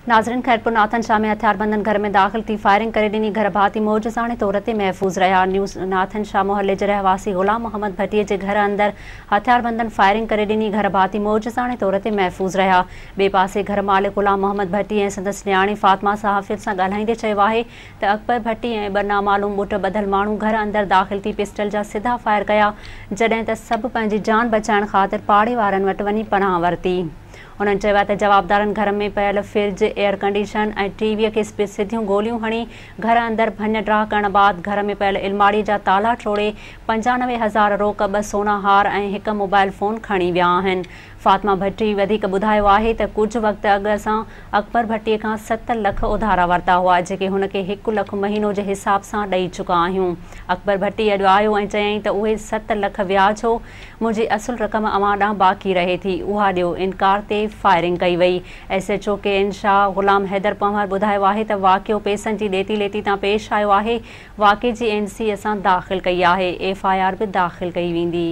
ناظرين خيرپور ناٿن شاهه ۾ هٿياربندن گهر ۾ داخل ٿي فائرنگ ڪري ڏني، گهر ڀاتي معجزاڻي طور تي محفوظ رهيا. نيو ناٿن شاهه محلي جي رهواسي غلام محمد ڀٽي جي گهر اندر هٿياربندن فائرنگ ڪري ڏني، گهر ڀاتي معجزاڻي طور تي محفوظ رهيا. ٻئي پاسي گهر مالڪ غلام محمد ڀٽي ۽ سندس نياڻي فاطمه صحافين سان ڳالهائيندي چيو آهي ته اڪبر ڀٽي ۽ ٻه نامعلوم ٻٽ ٻڌل ماڻهو گهر اندر داخل ٿي پسٽل جا سڌا فائر ڪيا، جڏهن ته سڀ پنهنجي جان بچائڻ خاطر پاڙي وارن وٽ وڃي پناهه ورتي. هنن چيو ته جوابدارن گهر ۾ پيل فرج، ايئر ڪنڊيشن ۽ ٽي وي کي به سڌيون گوليون هڻي گهر اندر ڀڃ ڊاهه ڪرڻ بعد گهر ۾ پيل الماڙي جا تالا ٽوڙي 95 هزار روڪ، ٻه سونا هار ۽ هڪ موبائل فون کڻي ويا آهن. فاطمه ڀٽي وڌيڪ ٻڌايو آهي ته ڪجهه وقت اڳ اسان اڪبر ڀٽي کان 7 لک اڌارا ورتا هئا، جيڪي هن کي 1 لک مهينو جي حساب سان ڏئي چڪا آهيون. اڪبر ڀٽي اڄ آيو ۽ چيائين ته اهي 7 لک وياج هو، منهنجي اصل رقم اوهان ڏانهن باقي رهي ٿي، اها ڏيو، انڪار تي فائرنگ ڪئي وئي. S H O K N Shah Ghulam Haider Panhwar ٻڌايو آهي ته واقعو پئسن جي ڏيتي ليتي تان پيش آيو آهي، واقعي جي اين سي اسان داخل ڪئي آهي، ايف I R به داخل ڪئي ويندي.